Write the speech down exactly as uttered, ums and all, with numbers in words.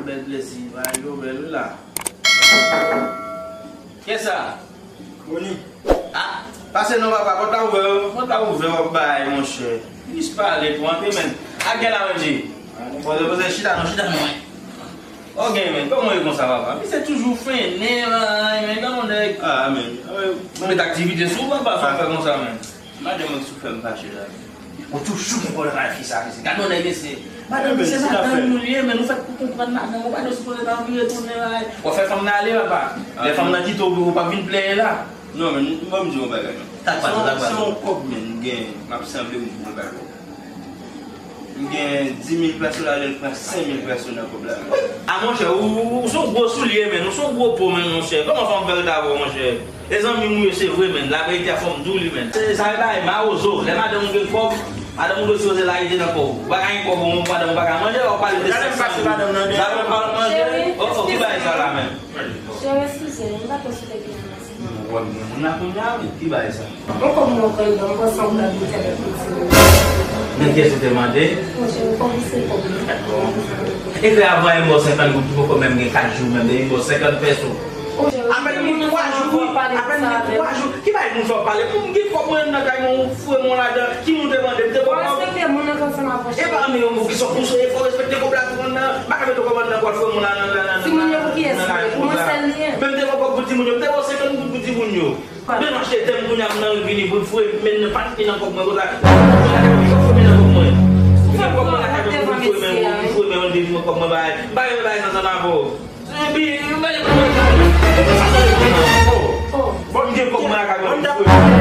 Bèl plezi, bagay yo bèl wi la. Kiyès sa? Boni. Ah, pase non papa, pòt la ouvè, pòt la ouvè, w ap bay, monchè. Plis pale pou antre, men. A gen la, men di. Poze, poze, chita non, chita non. Ok, men, kòman w ye konsa, papa? Misye toujou fennen, men, gade yon nèg. Ah, men. Mwen met aktivite sou ou, papa, sa w fè konsa, men. Madanm mwen sou fè m fache la. Ou toujou gen pwoblèm ak fi sa, mesye. Gade yon nèg, mesye. Madanm, mesye, madanm nou li ye, men nou fèt pou konprann madanm ou, pa nou sipoze nan vire tounen la. W ap fè fanm nan ale, papa. Lè fanm nan kite w, ou p ap vin plenyen la. Non, men, ban m di w yon bagay, non. Sa k pase, sa k pase? Se yon kòb, men, m gen, m ap sanble m pou yon bagay. M gen dis mil pèso la, lè l pran senk mil pèso nan kòb la. A, monchè, ou, ou, ou se yon gwo soulye, men, ou se yon gwo po, men, monchè. Kòman fanm fè rete avè w, monchè? E zanmi m ou ye, se vre, men. Laverite a fò m di w li, men. Se, sa e bagay mawozo. Lè madanm ou gen kòb, madanm ou dwe sipoze lage te nan kò w. Ou pa ka gen kòb, ou, madanm ou pa ka manje, w ap pale de sèks. Sa e pale manje. Oh, oh, ki bagay sa la, men? Cheri, eskize m, m pa konn si w te gen anons. Mwen wè m gen moun la kounye a, wi. Ki bagay sa? Mwen kòm mwen pran nan, mwen sanble ak bouteille ak piti. Men kiyès ou te mande? Mwen cheri, kòm se kòm mwen. Epi avan e mò senkant goud ki poko menm gen kat jou menm, depi mò senkant pèso. Apèn gen twa jou, wi. Apèn gen twa jou. Ki bagay moun sa w pale? Pou m gen kòb mwen nan kay mwen, ou foure mwen ladan. Ki moun te mande? M te ba w kòb. Respekte moun nan ansanm avè w. E pa anmè yon moun ki sòt pou sou, e fò respekte kòb la tou nan. M pa ka mete kòb anndan pou al foure moun nan, nan, nan, nan, nan kay moun la. Timoun yo pou kiyès? Pou mwen sèl li ye. Men m te ba w kòb pou timoun yo, m te ba w senkant goud pou timoun yo. Men m achte tè m kounye a, m nan ri vini bout fre, men nan pa t ki nan kòb mwen konsa. Kòb mwen nan kòb mwen. Ou fè kòb mwen lakay mwen, bout fre, men bout fre, men yon de kòb mwen bay. Bay, bay, bay, sa, sa nan avè w. Epi, men, men, men, bon, m gen kòb mwen lakay mwen, bout fre.